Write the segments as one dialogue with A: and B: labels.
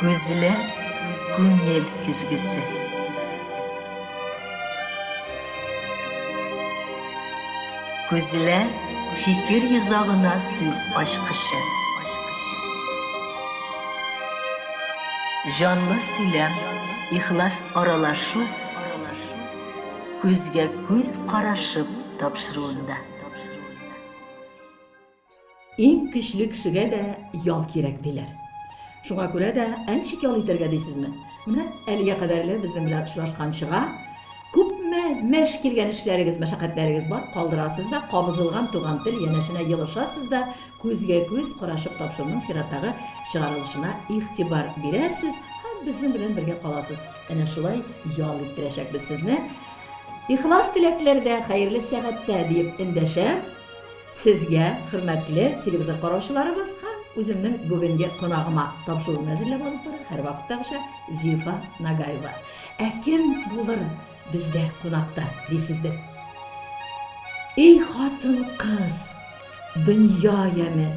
A: Күзләр, күңел көзгесе. Күзләр, фикер йозагына сүз ачкычы. Җанлы сөйләм, ихлас аралашу күзгә күз карашып тапшыруында.
B: Иң көчле кешегә дә ял кирәк, диләр. Шуңа күрә дә, ә ничек ял итәргә дисезме? Менә әлегә кадәрле безнең белән очрашканчыга күпме мәш килгән эшләрегез, мәшәкатьләрегез бар, калдырасыз да, кабызылган туган тел янәшенә елышасыз да, күзгә-күз карашып тапшыруның чираттагы чыгарылышына игътибар бирәсез һәм безнең белән бергә каласыз. Әнә шулай ял иттерәчәкбез сезне. Ихлас теләкләрдә, хәерле сәгатьтә, диеп эндәшәм. Сезгә, хөрмәтле телевизор караучыларыбыз һәм үземнең бүгенге кунагыма тапшыруны әзерләп алып бара, һәрвакыттагыча, Зифа Нагаева. Ә кем булыр бездә кунакта, дисездер? Эй, хатын-кыз! Дөнья яме,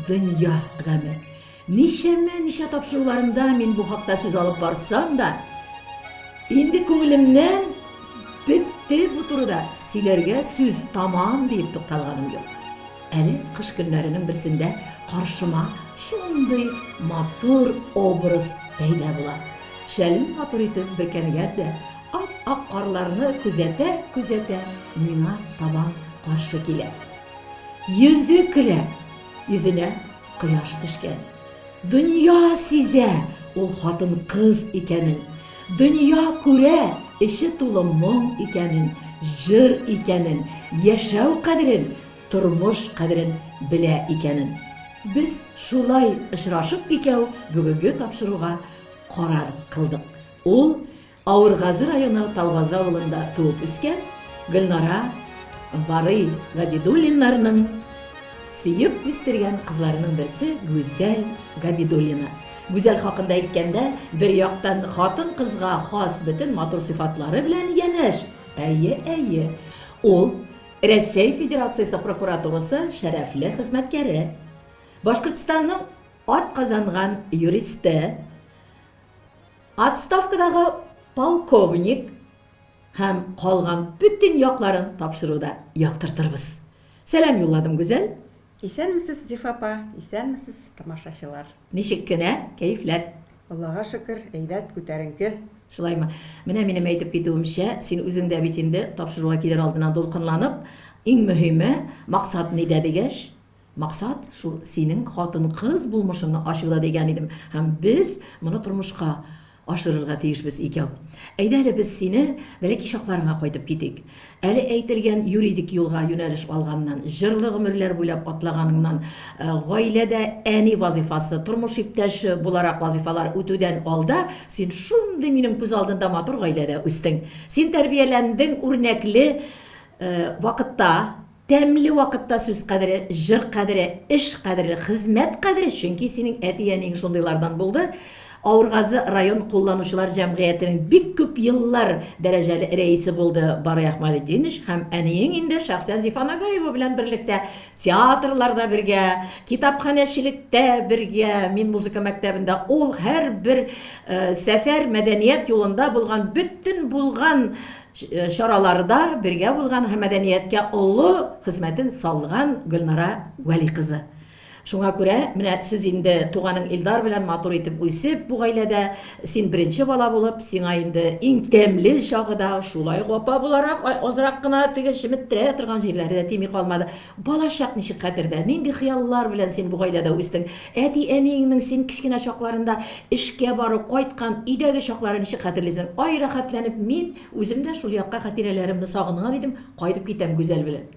B: дөнья гаме. Ничәмә-ничә тапшыруларымда мин бу хакта сүз алып барсам да, инде күңелемнән бетте бу турыда сөйләргә сүз тамам диеп тукталганым юк. Әле кыш көннәренең берсендә каршыма шундый матур образ пәйда була. Шәлен матур итеп бөркәнгән дә, ап-ак карларны күзәтә-күзәтә миңа табан каршы килә. Йөзе көлә, йөзенә Кояш төшкән. Дөнья сизә ул хатын-кыз икәнен. Дөнья күрә эче тулы моң икәнен, җыр икәнен, яшәү кадерен, тормыш кадерен белә икәнен. Без шулай очрашып икәү бүгенге тапшыруга карар кылдык. Ул Авыргазы районы Талбазы авылында туып үскән Гөлнара Барый Габидуллиннарның сөеп үстергән кызларының берсе Гүзәл Габидуллина. Гүзәл хакында әйткәндә, бер яктан хатын-кызга хас бөтен матур сыйфатлары белән янәш, әйе, әйе, ул, Рәсәй Федерациясе прокуратурасы шәрәфле хезмәткәре, Башкортстанның атказанган юристы, Отставкадагы полковник һәм калган бөтен якларын тапшыруда яктыртырбыз. Сәлам юлладым, Гүзәл.
C: Исәнмесез, Зифа апа, исәнмесез, тамашачылар.
B: Ничек кенә кәефләр?
C: Аллага шөкер, әйбәт, күтәренке.
B: Шулаймы? Менә минем әйтеп китүемчә, син үзең дә бит инде тапшыруга килер алдыннан дулкынланып, иң мөһиме, максат нидә дигәч, Максат шул синең хатын-кыз булмышыңны ачуда дигән идем һәм без моны тормышка ашырырга тиешбез икәү. Әйдә әле без сине бәләкәй чакларыңа кайтып китик. Әле әйтелгән юридик юлга юнәлеш алганнан, җырлы гомерләр буйлап атлаганыңнан, гаиләдә әни вазыйфасы, тормыш иптәше буларак вазыйфалар үтүдән алда син шундый минем күз алдында матур гаиләдә үстең. Син тәрбияләндең үрнәкле вакытта, Тәмле вакытта сүз кадере, җыр кадере, эш кадере, хезмәт кадере, чөнки синең әти-әниең шундыйлардан булды. Авыргазы район кулланучылар җәмгыятенең бик күп еллар дәрәҗәле рәисе булды Барый Әхмәдетдинович һәм әниең инде шәхсән Зифа Нагаева белән берлектә театрларда бергә, китапханәчелектә бергә, мин музыка мәктәбендә, ул һәрбер сәфәр мәдәният юлында булган бөтен булган Чараларда бергә булган һәм мәдәнияткә олы хезмәтен салган Гөлнара Вәли кызы. Шуңа күрә, менә сез инде туганың Илдар белән матур итеп үсеп, бу гаиләдә син беренче бала булып, сиңа инде иң тәмле чагы да, шулай ук апа буларак азрак кына теге чеметтерә торган җирләре дә тими калмады. Балачак ничек хәтердә? Нинди хыяллар белән син бу гаиләдә үстең? Әти-әниеңнең син кечкенә чакларында эшкә бару, кайткан, өйдәге чакларын ничек хәтерлисең? Ай, рәхәтләнеп, мин үзем дә шул якка хатирәләремне сагынган идем, кайтып китәм Гүзәл белән.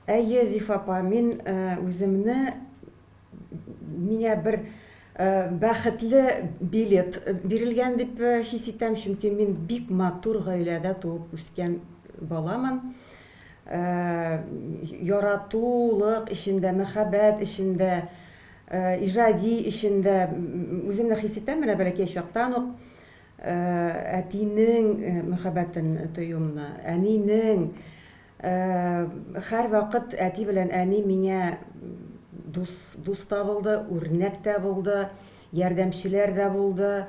C: Әйе, Зифа апа, мин үземне миңа бер бәхетле билет бирелгән дип хис итәм, чөнки мин бик матур гаиләдә туып үскән баламын. Яратулык эчендә, мәхәббәт эчендә, иҗади эчендә үземне хис итәм менә бәләкәй чактан ук әтинең мәхәббәтен тоюымны, әнинең һәрвакыт әти белән әни миңа дус, дус та булды, үрнәк тә булды. Ярдәмчеләр дә булды.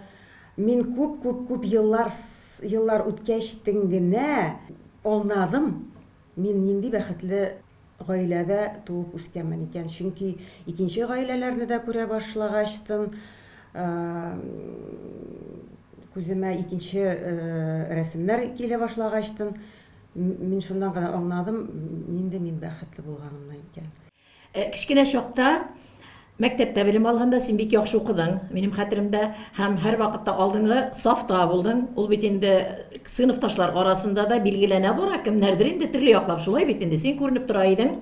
C: Мин күп-күп-күп еллар еллар үткәчтен генә аңладым, мин нинди бәхетле гаиләдә туып үскәнмен икән. Чөнки икенче гаиләләрне дә күрә башлагачтын, күземә икенче рәсемнәр килә башлагачтын, мин шуннан гына аңладым, нинди мин бәхетле булганымны икән.
B: Кечкенә чакта мәктәптә белем алганда син бик яхшы укыдың, минем хәтеремдә, һәм һәрвакытта алдынгы сафта булдың. Ул бит инде сыйныфташлар арасында да билгеләнә бара, кемнәрдер инде төрле яклап шулай бит инде, син күренеп тора идең.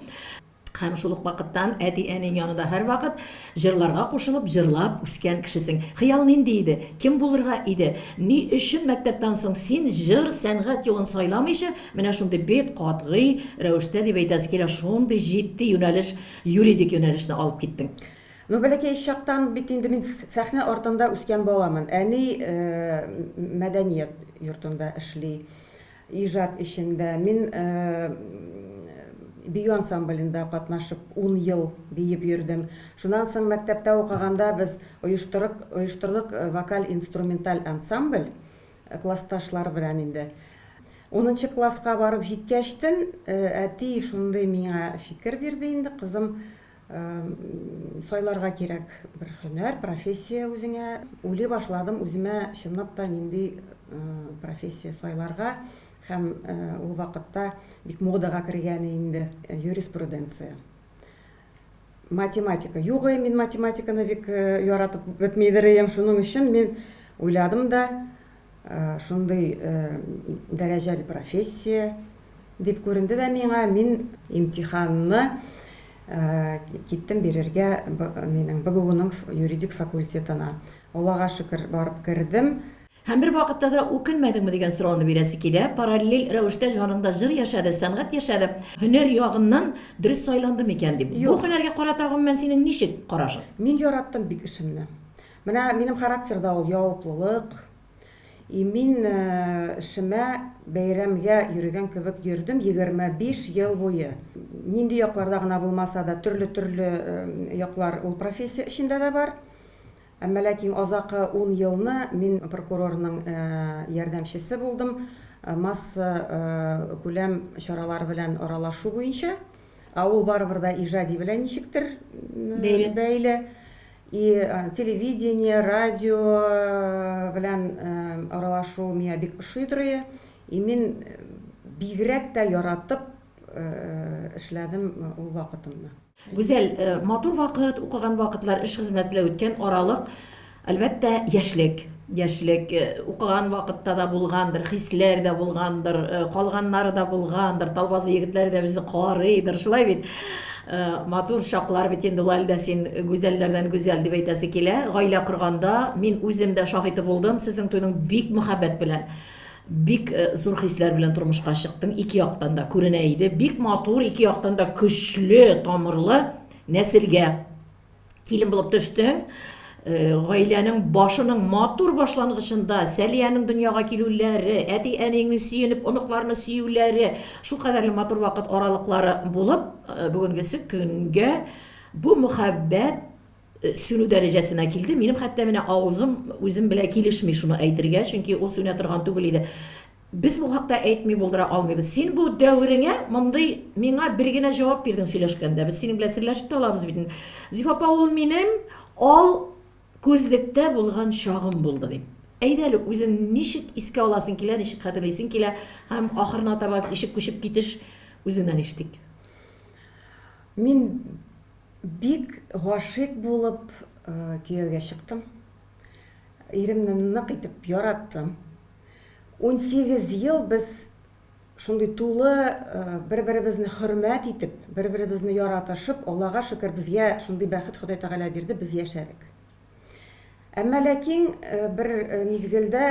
B: Һәм шул ук вакыттан әти-әниең янында һәрвакыт җырларга кушылып, җырлап үскән кешесең. Хыял нинди иде? Кем булырга иде? Ни өчен мәктәптән соң син җыр, сәнгать юлын сайламыйча, Менә шундый бик катгый рәвештә дип әйтәсе килә, шундый җитди юнәлеш, юридик юнәлешне алып киттең.
C: Ну, бәләкәй чактан бит инде мин сәхнә артында үскән баламын. Әни мәдәният йортында эшли, иҗат эчендә. Мин бию ансамблендә катнашып, ун ел биеп йөрдем. Шуннан соң мәктәптә укыганда без оештырык, оештырдык вокаль-инструменталь ансамбль. Классташлар белән инде. Унынчы класска барып җиткәчтен, әти шундый миңа фикер бирде инде, кызым, сайларга кирәк бер һөнәр, профессия үзеңә. Уйлый башладым үземә чынлап та нинди профессия сайларга һәм ул вакытта бик модага кергән инде юриспруденция. Математика юк, мин математиканы бик яратып бетмидер идем, шуның өчен мин уйладым да, шундый дәрәҗәле профессия дип күренде дә миңа, мин имтиханны киттем бирергә минем БГУның юридик факультетына. Аллага шөкер, барып кердем.
B: Һәм бер вакытта да үкенмәдеңме дигән сорауны бирәсе килә. Параллель рәвештә җаныңда җыр яшәде, сәнгать яшәде. Һөнәр ягыннан дөрес сайланды микән дип. Бу һөнәргә карата гомумән синең ничек карашың?
C: Мин яраттым бик эшемне. Менә минем характерда ул явыплылык. И мин эшемә бәйрәмгә йөрегән кебек йөрдем 25 ел буе. Нинди якларда гына булмаса да, төрле-төрле яклар ул профессия эчендә дә бар. Әмма ләкин азакы ун елны мин прокурорның ярдәмчесе булдым, масса күләм чаралар белән аралашу буенча. Ә ул барыбер да иҗади белән ничектер бәйле. И телевидение, радио белән аралашу миңа бик ошый торые. И мин бигрәк тә яратып эшләдем ул вакытымны.
B: Гүзәл, матур вакыт, укыган вакытлар, эш-хезмәт белән үткән аралык, әлбәттә, яшьлек. Яшьлек, укыган вакытта да булгандыр, хисләр дә булгандыр, калганнары да булгандыр, Талбазы егетләре дә безне карыйдыр, шулай бит? Матур чаклар бит инде ул әле дә син гүзәлләрдән гүзәл дип әйтәсе килә. Гаилә корганда мин үзем дә шаһиты булдым, сезнең туйның бик мәхәббәт белән Бик зур хисләр белән тормышка чыктың, ике яктан да күренә иде. Бик матур, ике яктан да көчле тамырлы нәселгә килен булып төштең. Гаиләнең башының матур башлангычында Сәлиянең дөньяга килүләре, әти-әниеңнең сөенеп оныкларны сөюләре, шулкадәрле матур вакыт аралыклары булып, бүгенгесе көнгә бу мөхәббәт сүнү дәрәҗәсенә килде. Минем хәтта менә авызым үзем белән килешми шуны әйтергә, чөнки ул сүнә торган түгел иде. Без бу хакта әйтми булдыра алмыйбыз. Син бу дәвереңә мондый миңа бер генә җавап бирдең сөйләшкәндә. Без синең белән серләшеп тә алабыз бит. Зифа апа, ул минем ал күзлектә булган чагым булды дип. Әйдә әле, үзең ничек искә аласың килә, ничек хәтерлисең килә һәм ахырына таба ничек күчеп китеш, үзеңнән ишетик.
C: Мин Бик гашыйк булып кияүгә чыктым. Иремне нык итеп яраттым. 18 ел без шундый тулы бер-беребезне хөрмәт итеп, бер-беребезне яратышып, Аллага шөкер, безгә шундый бәхет Ходай Тәгалә бирде, без яшәдек. Әмма ләкин бер мизгелдә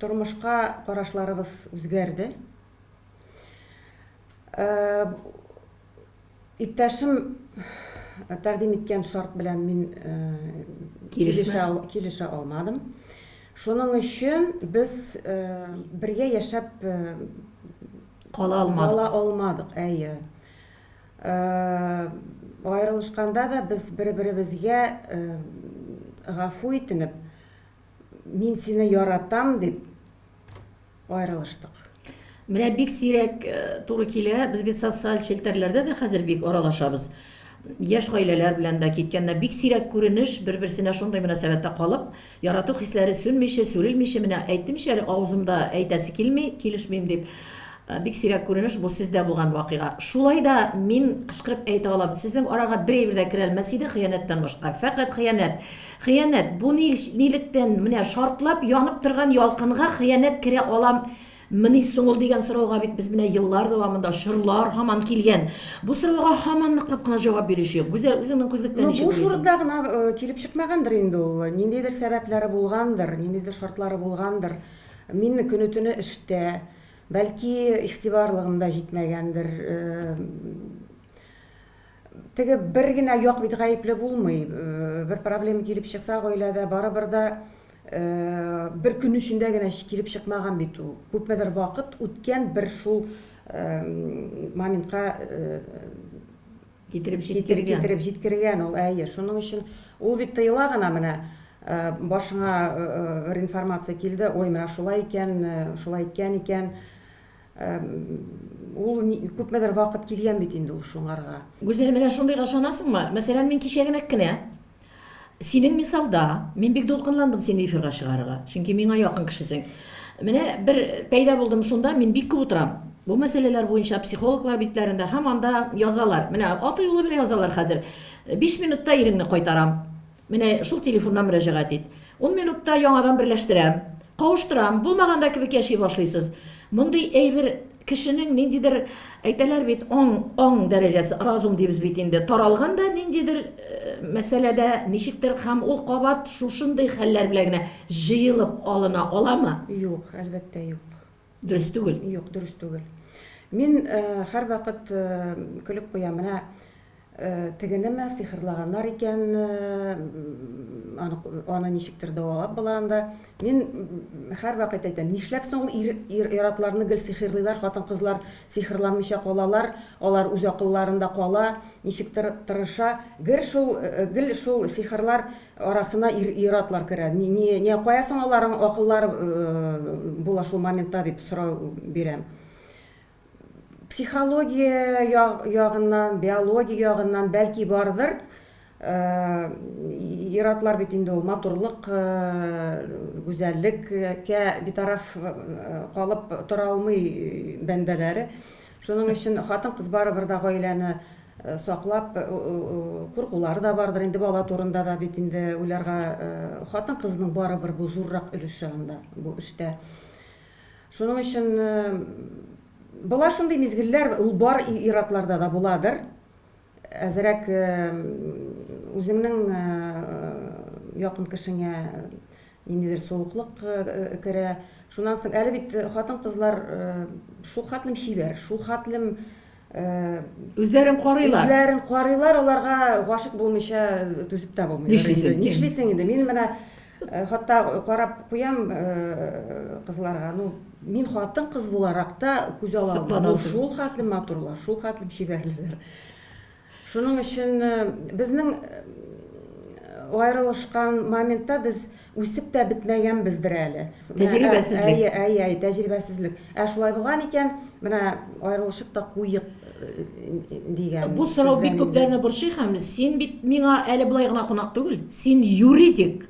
C: тормышка карашларыбыз үзгәрде. Иптәшем тәкъдим иткән шарт белән мин килешә, килешә алмадым. Шуның өчен без бергә яшәп
B: кала алмадык.
C: Кала алмадык, әйе. Аерылышканда да без бер-беребезгә гафу итенеп, мин сине яратам дип аерылыштык.
B: Менә бик сирәк туры килә, без бит социаль челтәрләрдә дә хәзер бик аралашабыз. Яшь гаиләләр белән дә киткәндә бик сирәк күренеш, бер-берсенә шундый мөнәсәбәттә калып, ярату хисләре сүнмичә, сүрелмичә, менә әйттем ич әле, авызымда әйтәсе килми, килешмим дип. Бик сирәк күренеш бу сездә булган вакыйга. Шулай да мин кычкырып әйтә алам, сезнең арага бер әйбер дә керәлмәс иде хыянәттән башка. Фәкать хыянәт. Хыянәт, бу нилектән менә шартлап янып торган ялкынга хыянәт керә алам мыни соң ул дигән сорауга бит без менә еллар дәвамында, чорлар һаман килгән. Бу сорауга һаман ныклап кына җавап бирүче юк. Гүзәл, үзеңнең күзлектән
C: Ну,
B: ничек
C: буш
B: уйлыйсың?
C: урында гына килеп чыкмагандыр инде ул. Ниндидер сәбәпләре булгандыр, ниндидер шартлары булгандыр. Мин көне-төне эштә. Бәлки, игътибарлыгым да җитмәгәндер. Теге бер генә як бит гаепле булмый. Бер проблема килеп чыкса гаиләдә, барыбер дә бер көн эчендә генә килеп чыкмаган бит ул. Күпмедер вакыт үткән бер шул моментка
B: китереп җиткергән.
C: Китереп җиткергән ул, әйе. Шуның өчен ул бит тыела гына менә башыңа бер информация килде, ой, менә шулай икән, шулай иткән икән. Ул күпмедер вакыт килгән бит инде ул шуңарга.
B: Гүзәл, менә шундыйга ышанасыңмы? Мәсәлән, мин кичә генә кенә синең мисалда, мин бик дулкынландым сине эфирга чыгарырга, чөнки миңа якын кешесең. Менә бер пәйда булдым шунда, мин бик күп утырам. Бу мәсьәләләр буенча психологлар битләрендә һәм анда язалар. Менә аты юлы белән язалар хәзер. 5 минутта иреңне кайтарам. Менә шул телефоннан мөрәҗәгать ит. Ун минутта яңадан берләштерәм. Кавыштырам. Булмаган да кебек яши башлыйсыз. Мондый әйбер кешенең ниндидер, әйтәләр бит, аң, аң дәрәҗәсе, разум дибез бит инде, таралган да ниндидер мәсьәләдә ничектер һәм ул кабат шушындый хәлләр белән генә җыелып алына аламы?
C: Юк, әлбәттә, юк.
B: Дөрес түгел.
C: Юк, дөрес түгел. Мин һәрвакыт көлеп куям, менә тегенеме сихерлаганнар икән, аны, аны ничектер дәвалап була анда. Мин һәрвакыт әйтәм, нишләп соң ул ир, ир, ир-атларны гел сихерлыйлар, хатын-кызлар сихерланмыйча калалар, алар үз акылларында кала, ничектер тырыша. Гел шул, гел шул сихерлар арасына ир, ир-атлар керә. Ни, ни, ни, кая соң аларның акыллары була шул моментта дип сорау бирәм. Психология ягыннан, биология ягыннан бәлки бардыр. Ир-атлар бит инде ул матурлык, гүзәллеккә битараф калып тора алмый бәндәләре. Шуның өчен хатын-кыз барыбер дә гаиләне саклап, куркулары да бардыр инде, бала турында да бит инде уйларга. Хатын-кызның барыбер бу зуррак өлеше анда, бу эштә. Шуның өчен була шундый мизгелләр, ул бар ир-атларда да буладыр. Әзрәк үзеңнең якын кешеңә ниндидер суыклык керә. Шуннан соң әле бит хатын-кызлар шул хәтлем чибәр, шул хәтлем
B: үзләрен карыйлар.
C: Үзләрен карыйлар, аларга гашыйк булмыйча түзеп тә булмый.
B: Нишлисең?
C: Нишлисең инде? Мин менә хатта карап куям кызларга. Ну, мин хатын-кыз буларак та күз ала алмыйм. Ну, шул хәтлем матурлар, шул хәтлем чибәрлеләр. Шуның өчен безнең аерылышкан моментта без үсеп тә бетмәгәнбездер әле.
B: Тәҗрибәсезлек.
C: Әйе, әйе, әйе, тәҗрибәсезлек. Ә шулай булган икән, менә аерылышып та куйык дигән.
B: Бу сорау бик күпләрне борчый һәм син бит миңа әле болай гына кунак түгел, син юридик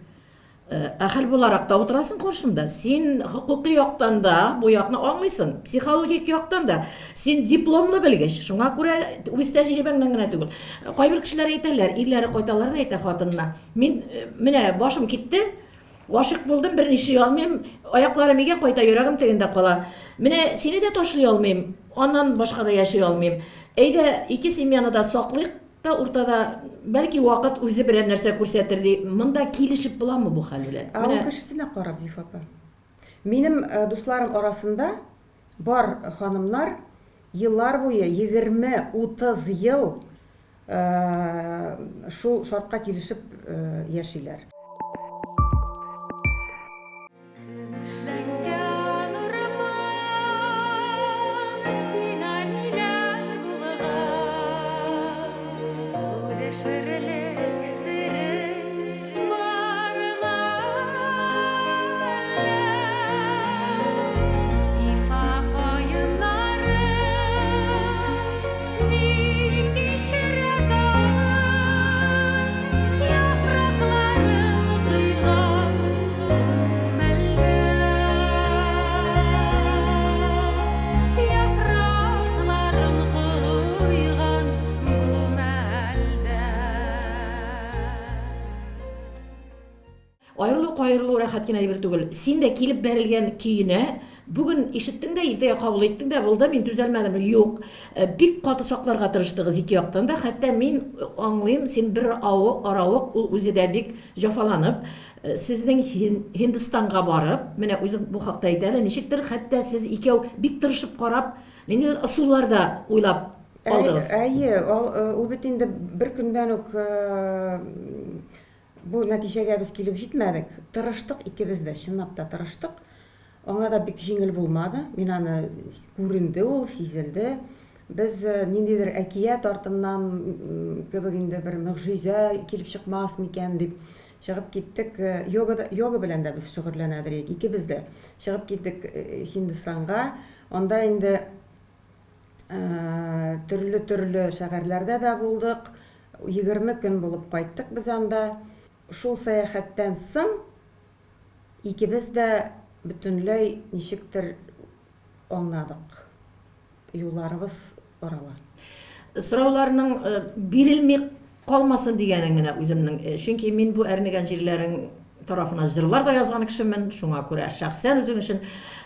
B: әһел буларак та утырасың каршымда. Син хокукый яктан да бу якны аңлыйсың, психологик яктан да. Син дипломлы белгеч, шуңа күрә үз тәҗрибәңнән генә түгел. Кайбер кешеләр әйтәләр, ирләре кайталар да әйтә хатынына. Мин менә башым китте, гашыйк булдым, берни эшли алмыйм, аякларым өйгә кайта, йөрәгем тегендә кала. Менә сине дә ташлый алмыйм, аннан башка да яши алмыйм. Әйдә, ике семьяны да саклыйк та уртада, бәлки вакыт үзе берәр нәрсә күрсәтер ди. Монда килешеп буламы бу хәл белән?
C: Ә ул кешесенә карап, Зифа апа. Минем дусларым арасында бар ханымнар еллар буе, 20-30 ел шул шартка килешеп яшиләр.
D: Көмешләнгән урман, сиңа ниләр булган?
B: Аерылу каерылу рәхәт кенә әйбер түгел. Син дә килеп бәрелгән көенә, бүген ишеттең дә, иртәгә кабул иттең дә, булды, мин түзәлмәдем. Юк. Бик каты сакларга тырыштыгыз ике яктан да. Хәтта мин аңлыйм, син бер авы, аравык, ул үзе дә бик җафаланып, сезнең Һиндстанга барып, менә үзең бу хакта әйт әле, ничектер хәтта сез икәү бик тырышып карап, ниндидер ысуллар да уйлап алдыгыз.
C: Әйе, ул бит инде бер көндән үк Бу нәтиҗәгә без килеп җитмәдек. Тырыштык икебез дә, чынлап та тырыштык. Аңа да бик җиңел булмады. Мин аны күренде ул, сизелде. Без ниндидер әкият артыннан кебек инде бер могҗиза килеп чыкмас микән дип чыгып киттек. Йога, йога белән дә без шөгыльләнәдер идек, икебез дә. Чыгып киттек Һиндстанга. Анда инде Төрле-төрле шәһәрләрдә дә булдык. 20 көн булып кайттык без анда. Шул сәяхәттән соң икебез дә бөтенләй ничектер аңладык, юлларыбыз арала.
B: Сорауларның бирелми Калмасын дигәнең генә үземнең. Чөнки мин бу әрнегән җирләрең тарафына җырлар да язган кешемен, шуңа күрә шәхсән үзең өчен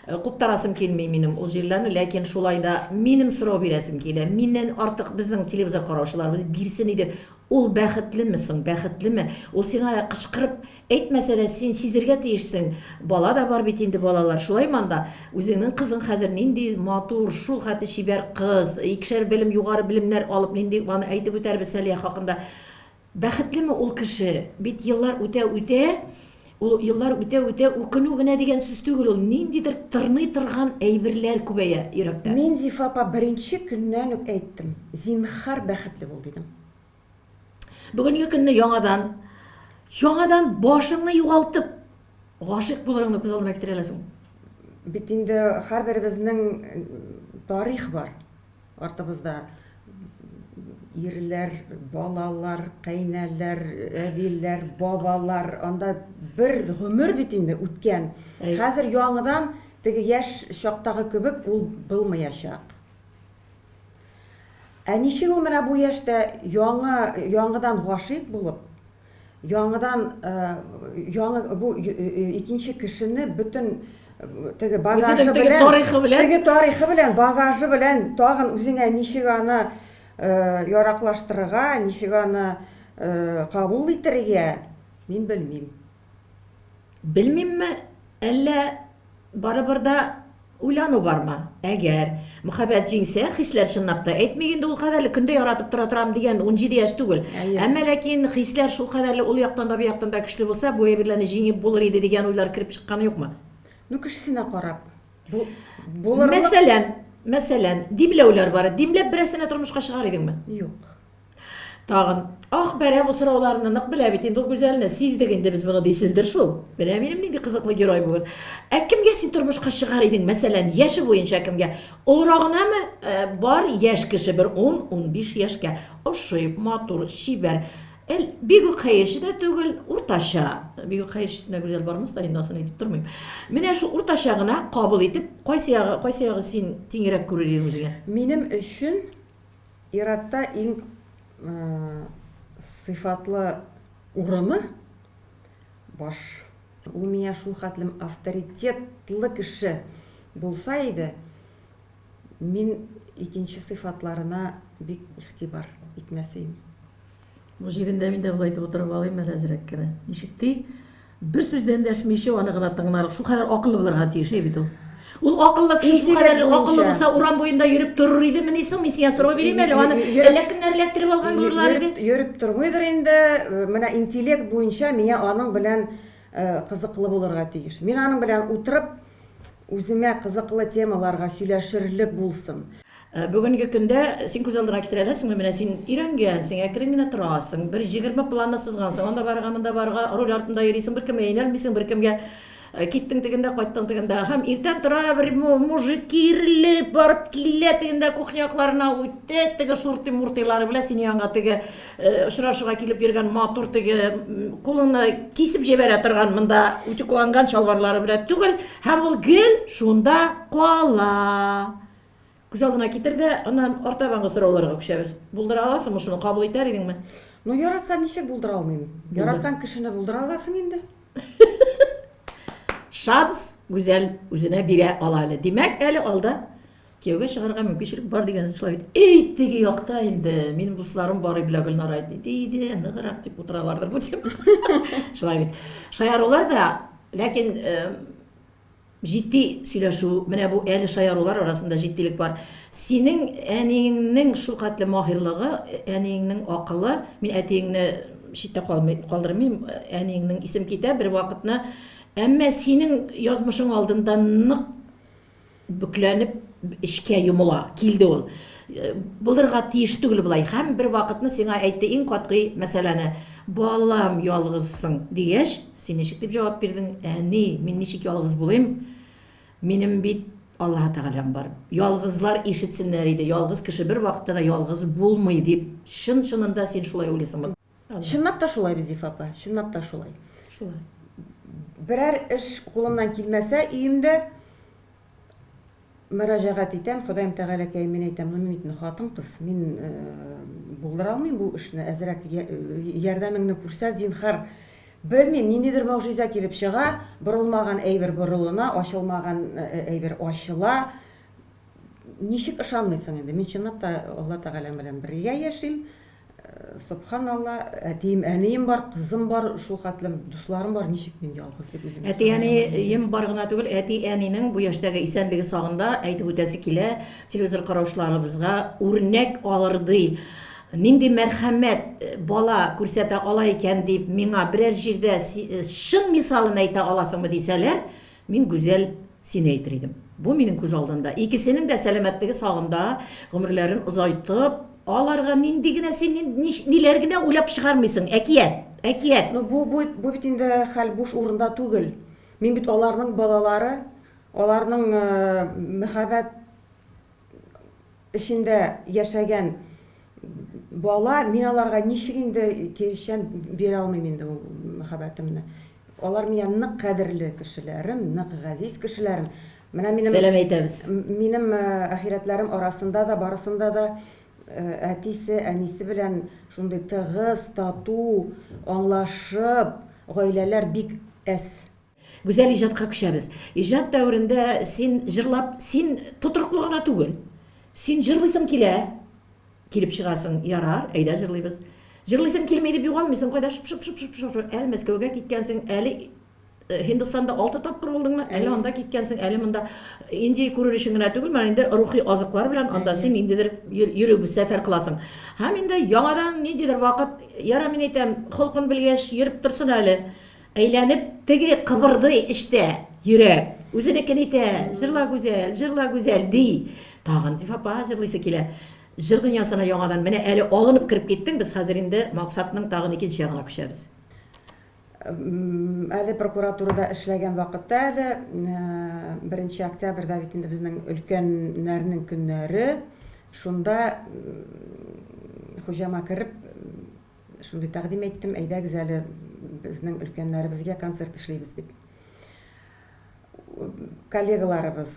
B: куптарасым килми минем ул җирләрне, ләкин шулай да минем сорау бирәсем килә. Миннән артык безнең телевизор караучыларыбыз бирсен иде. Ул бәхетлеме соң, бәхетлеме? Ул сиңа кычкырып Әйтмәсә дә, син сизергә тиешсең. Бала да бар бит инде, балалар. Шулаймы анда? Үзеңнең кызың хәзер нинди матур, шул хәтле чибәр кыз, икешәр белем, югары белемнәр алып, нинди, аны әйтеп үтәрбез Сәлия хакында. Бәхетлеме ул кеше? Бит еллар үтә-үтә, ул еллар үтә-үтә үкенү генә дигән сүз түгел ул, ниндидер тырный торган әйберләр күбәя йөрәктә.
C: Мин, Зифа апа, беренче көннән үк әйттем, зинһар бәхетле бул, дидем.
B: Бүгенге көнне яңадан, яңадан башыңны югалтып, гашыйк булырыңны күз алдына китерә аласың.
C: Бит инде һәрберебезнең тарих бар артыбызда. Ирләр, балалар, кәйнәләр, әбиләр, бабалар, анда бер гомер бит инде үткән. Хәзер яңадан теге яшь чактагы кебек ул булмаячак. Ә ничек ул менә бу яшьтә яңа, яңадан гашыйк булып, яңадан яңа бу икенче кешене бөтен теге багажы
B: белән, тарихы белән,
C: теге тарихы белән, багажы белән тагын үзеңә ничек аны яраклаштырырга, ничек аны кабул итәргә, мин белмим.
B: Белмимме, әллә барыбер да уйлану бармы? Әгәр мөхәббәт җиңсә, хисләр чынлап та, әйтмик инде ул кадәрле көндә яратып тора торам дигән 17 яшь түгел. Әмма ләкин хисләр шул кадәрле ул яктан да, бу яктан да көчле булса, бу әйберләрне җиңеп булыр иде дигән уйлар кереп чыкканы юкмы?
C: Ну, кешесенә карап.
B: Бу булырлык. Мәсәлән, мәсәлән, димләүләр бар. Димләп берәрсенә тормышка чыгар идеңме?
C: Юк.
B: Тагын, ах, бәрә бу сорауларны нык белә бит инде ул Гүзәлне, сиздек инде без моны дисездер шул. Менә минем нинди кызыклы герой бүген. Ә кемгә син тормышка чыгар идең, мәсәлән, яше буенча кемгә? Олырагынамы? Э, бар яшь кеше бер 10-15 яшькә. Ошый, матур, чибәр. Эл, бик үк хәерче дә түгел, уртача. Бик үк хәерчесенә Гүзәл бармас та инде, асын әйтеп тормыйм. Менә шул уртача гына кабул итеп, кайсы ягы, кайсы ягы син тиңрәк күрер идең үзеңә?
C: Минем өчен Ир-атта иң сыйфатлы урыны, баш. Ул миңа шул хәтлем авторитетлы кеше булса иде, мин икенче сыйфатларына бик игътибар итмәс идем.
B: Бу җирендә мин дә болай итеп утырып алыйм әле әзрәк кенә. Ничек ди? Бер сүз дә эндәшмичә аны гына тыңларлык. Шул кадәр акыллы булырга тиеш әй бит ул. Ул акыллы кеше шул кадәр акыллы булса, урам буенда йөреп торыр идемени соң? Мин сиңа сорау бирим әле, аны әллә кемнәр эләктереп алган булырлар иде.
C: Йөреп тормыйдыр инде. Менә интеллект буенча миңа аның белән кызыклы булырга тиеш. Мин аның белән утырып, Үземә кызыклы темаларга сөйләшерлек булсын.
B: Бүгенге көндә син күз алдыңа китерә аласыңмы, менә син өйрәнгәнсең, әкрен генә торасың, бер 20 планны сызгансың, анда барырга, монда барырга, руль артында йөрисең, беркемгә инәлмисең, беркемгә киттең тегендә, кайттың тегендә. Һәм иртән тора бер мужик киерелеп барып килә тегендә кухня якларына үтә, теге шуртый-муртыйлары белән синең янга теге Очрашуга килеп йөргән матур теге кулыңны кисеп җибәрә торган монда утюгланган чалбарлары белән түгел, һәм ул гел шунда кала. Күз алдына китер дә, аннан артабангы сорауларга күчәбез. Булдыра аласыңмы шуны, кабул итәр идеңме?
C: Ну, яратсам, ничек булдыра алмыйм? Яраткан кешене булдыра аласың инде.
B: Шанс Гүзәл үзенә бирә ала әле. Димәк, әле алда кияүгә чыгарга мөмкинчелек бар дигән сүз шулай бит. Эй, теге якта инде минем дусларым бар белә Гөлнара әйтте. Иде, ныграк дип утыралардыр бу тема. Шулай бит. Шаярулар да, ләкин э, җитди сөйләшү, менә бу әле шаярулар арасында җитдилек бар. Синең әниеңнең шулхәтле маһирлыгы, әниеңнең акылы, мин әтиеңне читтә калмый, калдырмыйм, әниеңнең исем китә бер вакытны, әмма синең язмышың алдында нык бөкләнеп эчкә йомыла, килде ул. Булырга тиеш түгел болай. Һәм бер вакытны сиңа әйтте иң катгый мәсьәләне. Балам, ялгызсың, дигәч, син ничек дип җавап бирдең? Әни, мин ничек ялгыз булыйм? Минем бит Аллаһы Тәгаләм бар. Ялгызлар ишетсеннәр иде, ялгыз кеше бер вакытта да ялгыз булмый, дип, чын-чынында син шулай уйлыйсыңмы?
C: Чынлап та шулай бит, Зифа апа, чынлап та шулай.
B: Шулай.
C: Берәр эш кулымнан килмәсә өемдә, мөрәҗәгать итәм, Ходаем Тәгаләкәем, мин әйтәм, ну мин бит инде хатын-кыз, мин булдыра алмыйм бу эшне, әзрәк ярдәмеңне күрсәт, зинһар. Белмим, ниндидер могҗиза килеп чыга, борылмаган әйбер борылына, ачылмаган әйбер ачыла. Ничек ышанмыйсың инде? Мин чынлап та Алла Тәгаләм белән бергә яшим. Собханалла, әтием, әнием бар, кызым бар, шул хәтлем дусларым бар, ничек мин ялгыз дип үземне
B: Әти-әнием бар гына түгел, әти-әнинең бу яшьтәге исәнлеге сагында әйтеп үтәсе килә, телевизор караучыларыбызга үрнәк алырдый нинди мәрхәмәт бала күрсәтә ала икән дип миңа берәр җирдә чын мисалын әйтә аласыңмы дисәләр, Мин, Гүзәл, сине әйтер идем. Бу минем күз алдында. Икесенең дә сәламәтлеге сагында, гомерләрен озайтып, аларга нинди генә син ниләр генә уйлап чыгармыйсың. Әкият, әкият.
C: Ну, бу, бу, бу бит инде хәл буш урында түгел. Мин бит аларның балалары, аларның мәхәббәт эчендә яшәгән бала, мин аларга ничек инде киречән бирә алмыйм инде ул мәхәббәтемне. Алар миңа нык кадерле кешеләрем, нык газиз кешеләрем.
B: Менә минем Сәлам әйтәбез.
C: Минем ахирәтләрем арасында да, барысында да әтисе, әнисе белән шундый тыгыз, тату, аңлашып гаиләләр бик әз.
B: Гүзәл, иҗатка күчәбез. Иҗат дәверендә син җырлап, син тотрыклы гына түгел. Син җырлыйсың килә, килеп чыгасың, ярар, әйдә җырлыйбыз. Җырлыйсым килми дип югалмыйсың, кайда шып-шып-шып-шып, әле Мәскәүгә киткәнсең, әле Һиндстанда 6 тапкыр булдыңмы, әле анда киткәнсең, әле монда. Индия күрер өчен генә түгел, менә инде рухи азыклар белән анда син ниндидер йөреп сәфәр кыласың. Һәм инде яңадан ниндидер вакыт, яра мин әйтәм, холкын белгәч, йөреп торсын әле. Әйләнеп теге кыбырдый эчтә йөрәк. Үзенекен итә, җырла Гүзәл, җырла Гүзәл, ди. Тагын Зифа апа җырлыйсы килә. Җыр дөньясына яңадан менә әле алынып кереп киттең, без хәзер инде максатның тагын икенче ягына күчәбез.
C: Әле прокуратурада эшләгән вакытта әле, беренче октябрьдә бит инде безнең өлкәннәрнең көннәре, шунда хуҗама кереп, Шундый тәкъдим әйттем, әйдәгез әле безнең өлкәннәребезгә концерт эшлибез дип. Коллегаларыбыз,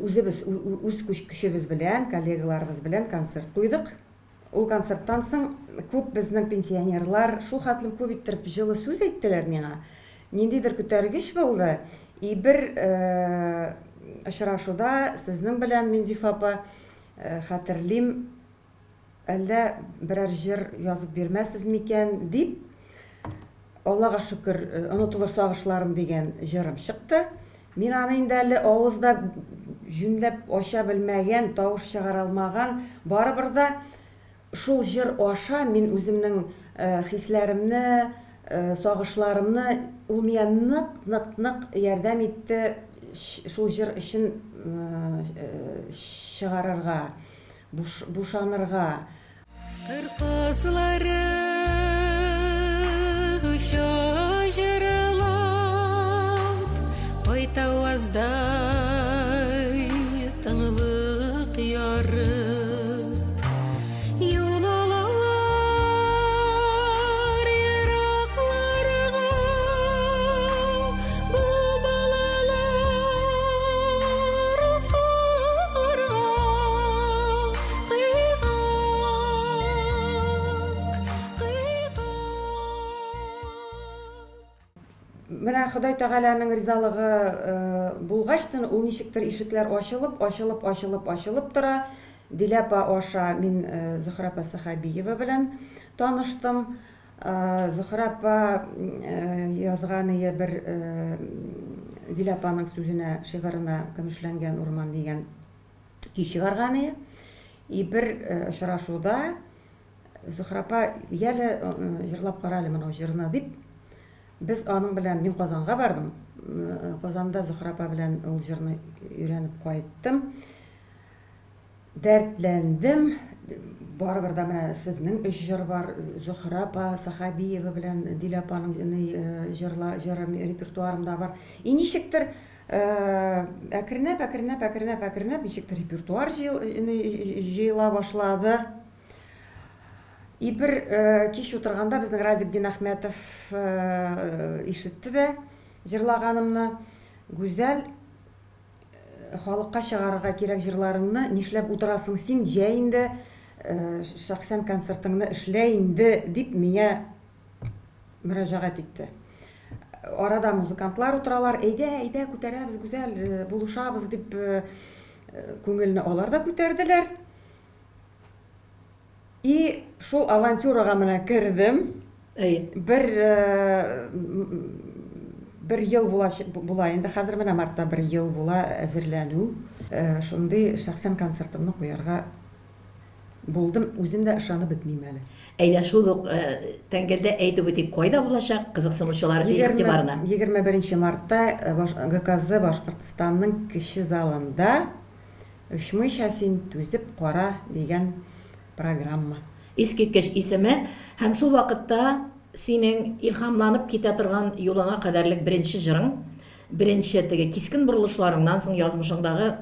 C: үзебез үз көчебез белән, коллегаларыбыз белән концерт куйдык. Ул концерттан соң күп безнең пенсионерлар шул хәтлем күп иттереп җылы сүз әйттеләр миңа. Ниндидер күтәргеч булды. И бер очрашуда сезнең белән, Минзифа апа, хәтерлим, Әллә берәр җыр язып бирмәссез микән, дип, Аллага шөкер, Онытылыр сагышларым дигән җырым чыкты. Мин аны инде әле авыз да җүнләп ача белмәгән, тавыш чыгара алмаган, барыбер дә шул җыр аша мин үземнең хисләремне, сагышларымны, ул миңа нык, нык, нык ярдәм итте шул җыр өчен чыгарырга. Бушанырга.
D: Кыр казлары оча җырлап, Кайтаваздай тынлык ярып. Юл алалар еракларга, Бу балалар сарга кыйгак, кыйгак.
C: Менә Ходай Тәгаләнең ризалыгы булгачтын, ул ничектер ишекләр ачылып, ачылып, ачылып, ачылып тора. Дилә апа аша мин Зөһрә апа Сәхәбиева белән таныштым. Зөһрә апа язганые бер Дилә апаның сүзенә, шигыренә Көмешләнгән урман дигән көй чыгарганые. И бер очрашуда Зөһрә апа, яле, җырлап кара әле монау җырны, дип, без аның белән, мин Казанга бардым. Казанда Зөһрә апа белән ул җырны өйрәнеп кайттым. Дәртләндем. Барыбер дә менә сезнең өч җыр бар. Зөһрә апа Сәхәбиева белән Дилә апаның җырла, җыры репертуарымда бар. И ничектер әкренләп, әкренләп, әкренләп, әкренләп ничектер репертуар җыела башлады. И бер кич утырганда безнең Радик Динәхмәтов ишетте дә җырлаганымны. Гүзәл, халыкка чыгарырга кирәк җырларыңны, нишләп утырасың син, җә инде, шәхсән концертыңны эшлә инде, дип миңа мөрәҗәгать итте. Арада музыкантлар утыралар, әйдә, әйдә, күтәрәбез, Гүзәл, булышабыз, дип күңелне алар да күтәрделәр. И шул авантюрага менә кердем.
B: Әйе.
C: Бер бер ел була, була инде хәзер менә мартта бер ел була әзерләнү. Шундый шәхсән концертымны куярга булдым. Үзем дә ышанып бетмим әле.
B: Әйдә, шул ук тәңгәлдә әйтеп үтик, кайда булачак, кызыксынучылар игътибарына.
C: 21 мартта ГКЗ Башкортстанның кече залында Очмыйча син түзеп кара дигән программа.
B: Искиткеч исеме һәм шул вакытта синең илһамланып китә торган юлыңа кадәрлек беренче җырың, беренче теге кискен борылышларыңнан соң язмышыңдагы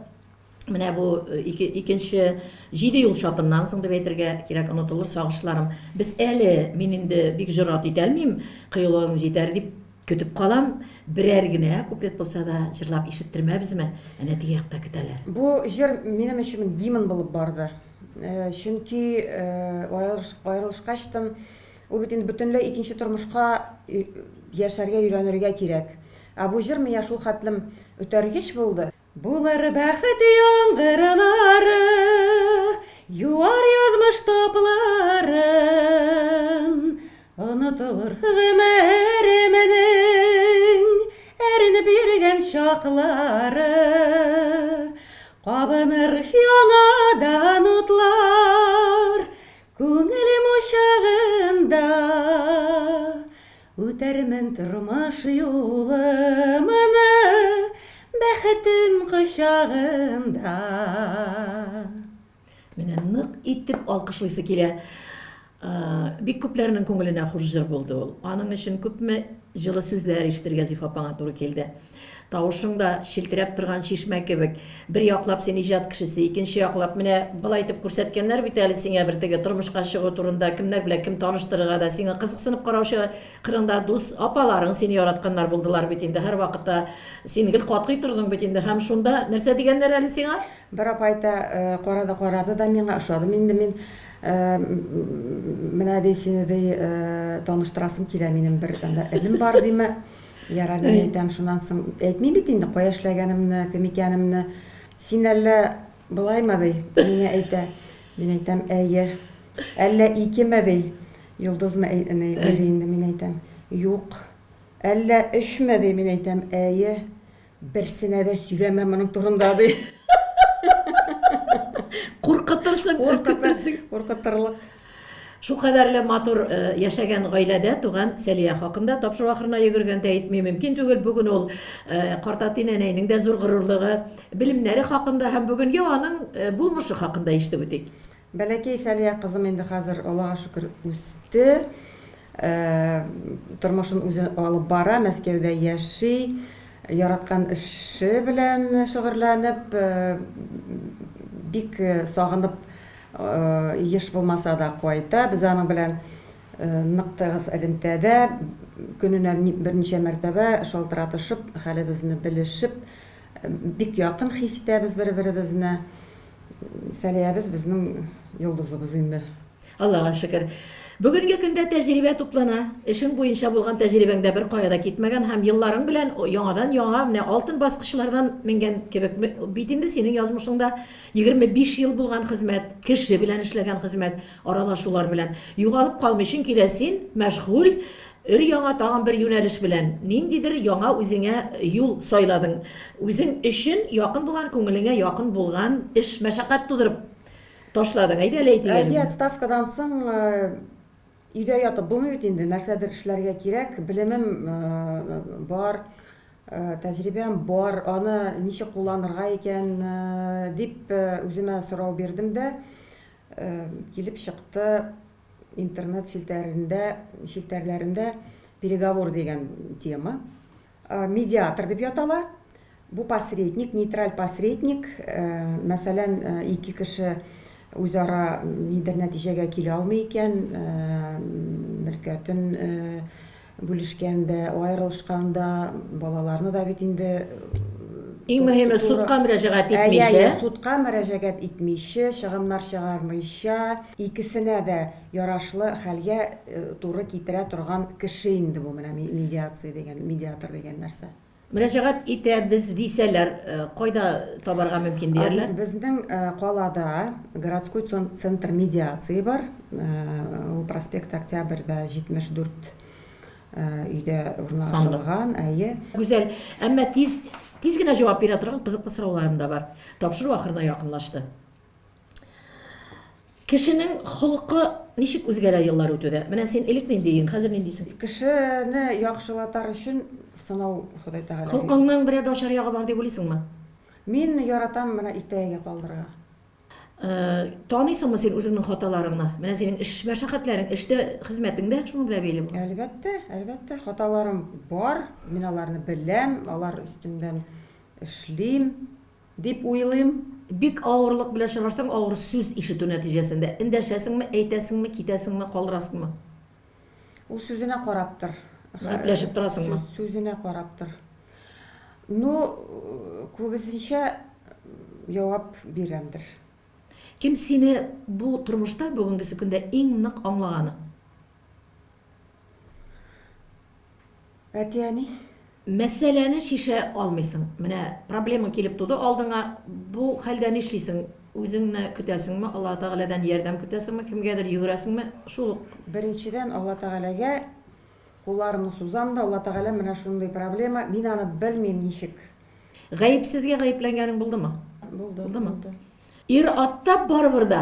B: менә бу ике, икенче җиде юл чатыннан соң дип әйтергә кирәк, онытылыр сагышларым. Без әле, мин инде бик җөрьәт итәлмим, кыюлыгың җитәр дип Көтеп калам, берәр генә куплет булса да җырлап ишеттермәбезме? Әнә теге якта көтәләр.
C: Бу җыр минем өчен гимн булып барды. Чөнки аерылышкачтын, ул бит инде бөтенләй икенче тормышка яшәргә өйрәнергә кирәк. Ә бу җыр миңа шул хәтлем өтәргеч булды. Булыр бәхет яңгырлары, Юар язмыш тапларын, Онытылыр гомеремнең Әрнеп йөргән чаклары. Кабыныр яңадан утлар Күңелем учагында. Үтәрмен тормыш юлымны Бәхетем кочагында.
B: Менә нык итеп алкышлыйсы килә. Бик күпләрнең күңеленә хуш җыр булды ул. Аның өчен күпме җылы сүзләр ишетергә Зифа апаңа туры килде. Тавышың да челтерәп торган чишмә кебек. Бер яклап син иҗат кешесе, икенче яклап менә болай итеп күрсәткәннәр бит әле сиңа бер теге тормышка чыгу турында кемнәр белән кем таныштырырга да сиңа кызыксынып караучы кырыңда дус апаларың сине яратканнар булдылар бит инде һәрвакытта син гел катгый тордың бит инде һәм шунда нәрсә дигәннәр әле сиңа?
C: Бер апа әйтә, карады карады да миңа, ошадым инде мин, менә ди сине ди таныштырасым килә минем бер анда энем бар диме. Ярар, мин әйтәм, шуннан соң әйтмим бит инде кая эшләгәнемне, кем икәнемне. Син әллә болаймы, ди, миңа әйтә. Мин әйтәм, әйе. Әллә икеме, ди, йолдызмы, уйлый инде, мин әйтәм, юк. Әллә өчме, ди, мин әйтәм, әйе. Берсенә дә сөйләмә моның турында, ди.
B: Куркытырсың, өркетерсең.
C: Куркытырлык.
B: Шулкадәрле матур яшәгән гаиләдә туган Сәлия хакында тапшыру ахырына йөгергәндә әйтми мөмкин түгел. Бүген ул картәти нәнәйнең дә зур горурлыгы, белемнәре хакында һәм бүгенге аның булмышы хакында ишетеп үтик.
C: Бәләкәй Сәлия кызым инде хәзер, Аллага шөкер, үсте. Тормышын үзе алып бара, Мәскәүдә яши, яраткан эше белән шөгыльләнеп, бик сагынып Еш булмаса да кайта. Без аның белән нык тыгыз элемтәдә. Көненә берничә мәртәбә шалтыратышып, хәлебезне белешеп, бик якын хис итәбез бер-беребезне. Сәлиябез безнең йолдызыбыз инде.
B: Аллага шөкер. Бүгенге көндә тәҗрибә туплана. Эшең буенча булган тәҗрибәң дә беркая да китмәгән һәм елларың белән яңадан-яңа менә алтын баскычлардан менгән кебек. Бит инде синең язмышыңда 25 ел булган хезмәт, кеше белән эшләгән хезмәт, аралашулар белән. Югалып калмый, чөнки дә син мәшгуль өр-яңа тагын бер юнәлеш белән, ниндидер яңа үзеңә юл сайладың. Үзең өчен якын булган, күңелеңә якын булган эш, мәшәкать тудырып Ташладың, әйдә әле әйтик әле.
C: Әйе, отставкадан соң өйдә ятып булмый бит инде, нәрсәдер эшләргә кирәк. Белемем бар, тәҗрибәм бар, аны ничек кулланырга икән дип үземә сорау бирдем дә, килеп чыкты интернет челтәрендә, челтәрләрендә переговор дигән тема. Медиатор дип ятала. Бу посредник, нейтраль посредник. Мәсәлән, ике кеше үзара нидер нәтиҗәгә килә алмый икән, мөлкәтен бүлешкәндә, аерылышканда, балаларны да бит инде
B: Иң мөһиме, судка мөрәҗәгать итмичә.
C: Әйе, судка мөрәҗәгать итмичә, чыгымнар чыгармыйча, икесенә дә ярашлы хәлгә туры китерә торган кеше инде бу менә медиация дигән, медиатор дигән нәрсә.
B: Мөрәҗәгать итәбез дисәләр, кайда табарга мөмкин диярләр?
C: Безнең калада городской центр медиации бар. Ул проспект Октябрьдә 74 өйдә урнашылган, әйе.
B: Гүзәл, әмма тиз, тиз генә җавап бирә торган кызыклы сорауларым да бар. Тапшыру ахырына якынлашты. Кешенең холкы ничек үзгәрә еллар үтүдә? Менә син элек нинди идең, хәзер ниндисең?
C: Кешене яхшылатар өчен сынау Ходай Тәгалә.
B: Холкыңның берәр начар ягы бар дип уйлыйсыңмы?
C: Мин яратам менә иртәгәгә калдырырга.
B: Таныйсыңмы син үзеңнең хаталарыңны? Менә синең эш мәшәкатьләрең, эштә хезмәтең дә шуның белән бәйле була.
C: Әлбәттә, әлбәттә, хаталарым бар, мин аларны беләм, алар өстеннән эшлим. Дип уйлыйм.
B: Бик авырлык белән очраштың, авыр сүз ишетү нәтиҗәсендә. Эндәшәсеңме, әйтәсеңме, китәсеңме, калдырасыңмы?
C: Ул сүзенә караптыр.
B: Гәпләшеп торасыңмы?
C: Сүзенә караптыр. Ну, күбесенчә җавап бирәмдер.
B: Кем сине бу тормышта бүгенгесе көндә иң нык аңлаганы?
C: Әти-әни.
B: Мәсьәләне чишә алмыйсың. Менә проблема килеп туды алдыңа, бу хәлдә нишлисең? Үзеңне көтәсеңме, Аллаһы Тәгаләдән ярдәм көтәсеңме, кемгәдер йөгерәсеңме? Шул ук.
C: Беренчедән, Алла Тәгаләгә кулларымны сузам да, Алла Тәгалә, менә шундый проблема, мин аны белмим ничек.
B: Гаепсезгә гаепләнгәнең булдымы?
C: Булды.
B: Булдымы? Булды. Ир-атта барыбер дә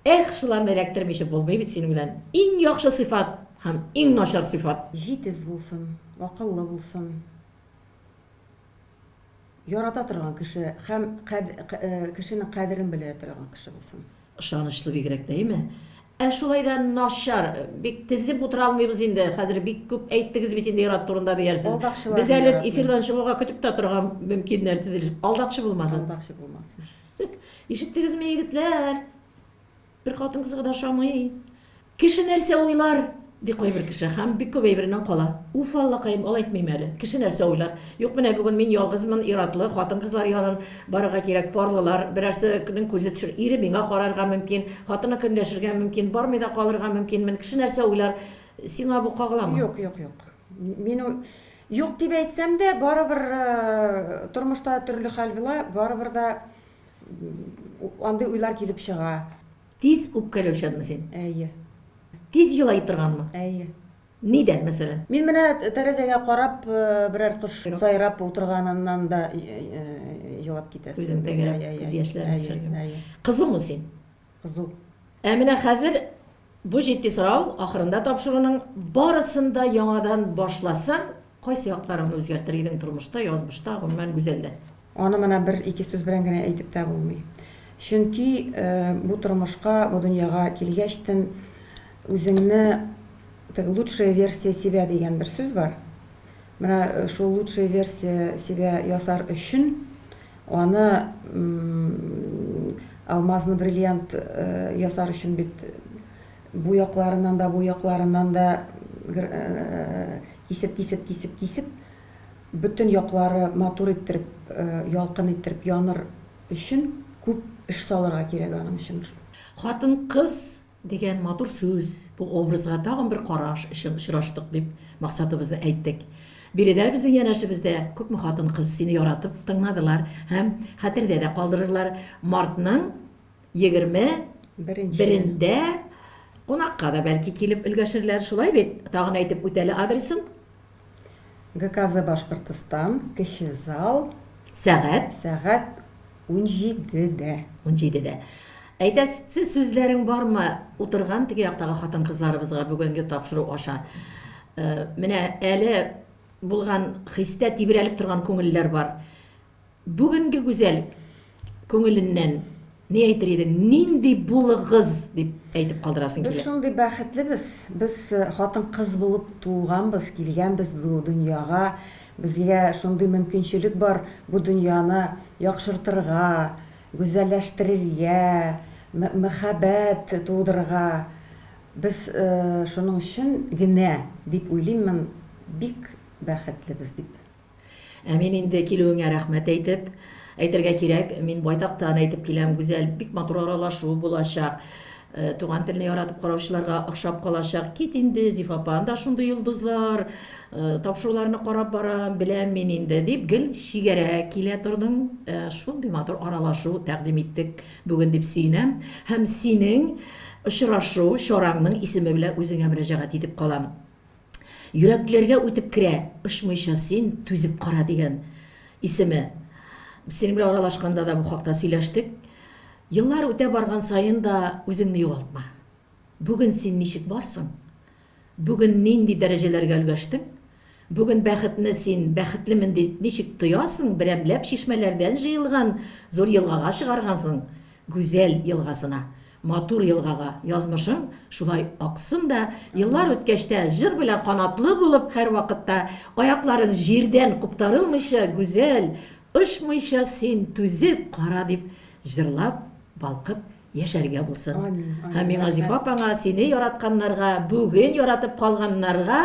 B: Эх, шуларны эләктермичә булмый бит синең белән. Иң яхшы сыйфат һәм иң начар сыйфат.
C: Җитез булсын, акыллы булсын, ярата торган кеше һәм кешенең кадерен белә торган кеше булсын.
B: Ышанычлы бигрәк тә, әйме? Ә шулай да начар, бик тезеп утыра алмыйбыз инде, хәзер бик күп әйттегез бит инде ир-ат турында диярсез.
C: Алдакчыларны
B: Без әле
C: яратмыйм.
B: эфирдан чыгуга көтеп тә торырга мөмкиннәр тезелешеп. Алдакчы булмасын.
C: Алдакчы булмасын.
B: Ишеттегезме, егетләр? Бер хатын-кызга да ошамый. Кеше нәрсә уйлар, ди кайбер кеше һәм бик күп әйбереннән кала. Уф, Аллакаем, алай әйтмим әле. Кеше нәрсә уйлар? Юк, менә бүген мин ялгызмын, ир-атлы, хатын-кызлар янын барырга кирәк, парлылар, берәрсенең күзе төшер, ире миңа карарга мөмкин, хатыны көнләшергә мөмкин, бармый да калырга мөмкинмен. Кеше нәрсә уйлар? Сиңа бу кагыламы?
C: Юк, юк, юк. Мин юк дип әйтсәм дә, барыбер тормышта төрле хәл була, барыбер дә андый уйлар килеп чыга.
B: Тиз үпкәләүчәнме син?
C: Әйе.
B: Тиз елай торганмы?
C: Әйе.
B: Нидән, мәсәлән?
C: Мин менә тәрәзәгә карап, берәр кош сайрап утырганыннан да елап китәсем.
B: Күзең тәгәрәп, күз яшьләрең төшергән. Кызумы син?
C: Кызу.
B: Ә менә хәзер бу җитди сорау ахырында тапшыруның барысын да яңадан башласаң, кайсы якларыңны үзгәртер идең тормышта, язмышта, гомумән, Гүзәлдә?
C: Аны менә бер-ике сүз белән генә әйтеп тә булмый. Чөнки бу тормышка, бу дөньяга килгәчтен үзеңне теге лучшая версия себя дигән бер сүз бар. Менә шул лучшая версия себя ясар өчен Аны алмазны бриллиант ясар өчен бит бу якларыннан да, бу якларыннан да кисеп, кисеп, кисеп, кисеп, бөтен яклары матур иттереп, ялкын иттереп яныр өчен күп эш салырга кирәк аның өчен.
B: Хатын-кыз. Дигән матур сүз, бу образга тагын бер караш өчен очраштык дип максатыбызны әйттек. Биредә безнең янәшебездә күпме хатын-кыз сине яратып тыңладылар һәм хәтердә дә калдырырлар. Мартның 21 берендә кунакка да бәлки килеп өлгәшерләр, шулай бит? Тагын әйтеп үт әле адресын.
C: ГКЗ Башкортостан, кече зал.
B: Сәгать?
C: Сәгать 17-дә.
B: 17-дә. Әйтәсе сүзләрең бармы утырган теге яктагы хатын-кызларыбызга бүгенге тапшыру аша? Менә әле булган хистә тибрәлеп торган күңелләр бар. Бүгенге гүзәл күңеленнән ни әйтер идең, нинди булыгыз дип әйтеп калдырасың
C: Без
B: килә?
C: шундый бәхетлебез, без хатын-кыз булып туылганбыз, килгәнбез бу дөньяга. Безгә шундый мөмкинчелек бар бу дөньяны яхшыртырга, гүзәлләштерергә, мәхәббәт тудырырга. Без шуның өчен генә, дип уйлыйм мин, бик бәхетлебез дип.
B: Ә мин инде килүеңә рәхмәт әйтеп, әйтергә кирәк, мин байтактан әйтеп киләм, Гүзәл, бик матур аралашу булачак. Туган телне яратып караучыларга охшап калачак. Кит инде, Зифа апа, анда шундый йолдызлар, тапшыруларны карап барам, беләм мин инде, дип гел чигәрә килә тордың. Шундый матур аралашу тәкъдим иттек бүген дип сөенәм. Һәм синең очрашу чараңның исеме белән үзеңә мөрәҗәгать итеп калам. Йөрәкләргә үтеп керә, очмыйча син түзеп кара дигән исеме. Синең белән аралашканда да бу хакта сөйләштек. Еллар үтә барган саен да үзеңне югалтма. Бүген син ничек барсың? Бүген нинди дәрәҗәләргә өлгәштең? Бүген бәхетне син бәхетлемен дип ничек тоясың? Берәмләп чишмәләрдән җыелган зур елгага чыгаргансың. Гүзәл елгасына, матур елгага язмышың шулай аксын да, еллар үткәч тә җыр белән канатлы булып һәрвакытта, аякларың җирдән куптарылмыйча, гүзәл, очмыйча син түзеп кара дип җырлап, балкып яшәргә булсын.
C: Амин, амин.
B: Һәм миңа Зифа апаңа, сине яратканнарга, бүген яратып калганнарга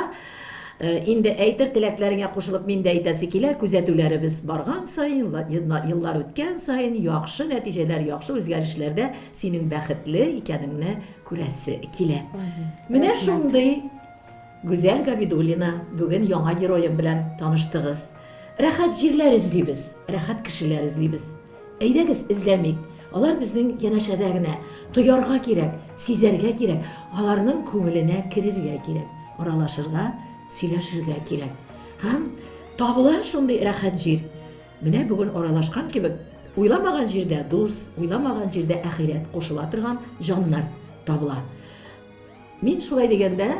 B: инде әйтер теләкләреңә кушылып мин дә әйтәсе килә, күзәтүләребез барган саен, еллар үткән саен яхшы нәтиҗәләр, яхшы үзгәрешләрдә синең бәхетле икәнеңне күрәсе килә. Менә шундый Гүзәл Габидуллина бүген яңа героем белән таныштыгыз. Рәхәт җирләр эзлибез, рәхәт кешеләр эзлибез. Әйдәгез, эзләмик. Алар безнең янәшәдә генә. Тоярга кирәк, сизәргә кирәк, аларның күңеленә керергә кирәк, аралашырга, сөйләшергә кирәк. Һәм табыла шундый рәхәт җир. Менә бүген аралашкан кебек, уйламаган җирдә дус, уйламаган җирдә әхирәт кушыла торган җаннар табыла. Мин шулай дигәндә,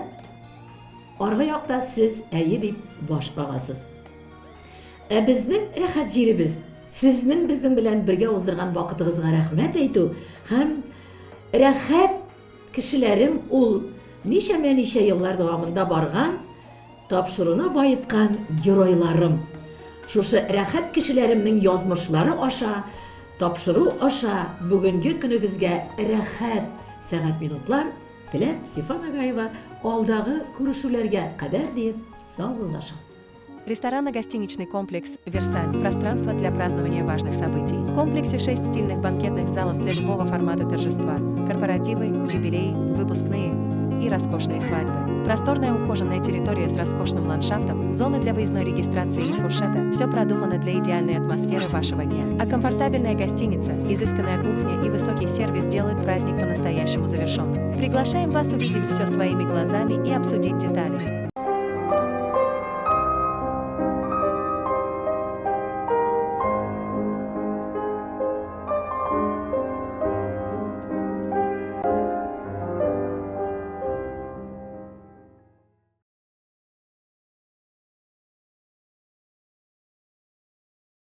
B: аргы якта сез әйе дип баш кагасыз. Ә безнең рәхәт җиребез, сезнең безнең белән бергә уздырган вакытыгызга рәхмәт әйтү һәм рәхәт кешеләрем ул ничәмә-ничә еллар дәвамында барган тапшыруны баеткан геройларым. Шушы рәхәт кешеләремнең язмышлары аша, тапшыру аша бүгенге көнегезгә рәхәт сәгать-минутлар теләп, Зифа Нагаева алдагы күрешүләргә кадәр диеп саубуллашам.
E: Ресторанно-гостиничный комплекс «Версаль» – пространство для празднования важных событий. В комплексе 6 стильных банкетных залов для любого формата торжества – корпоративы, юбилеи, выпускные и роскошные свадьбы. Просторная ухоженная территория с роскошным ландшафтом, зоны для выездной регистрации и фуршета – все продумано для идеальной атмосферы вашего дня. А комфортабельная гостиница, изысканная кухня и высокий сервис делают праздник по-настоящему завершенным. Приглашаем вас увидеть все своими глазами и обсудить детали.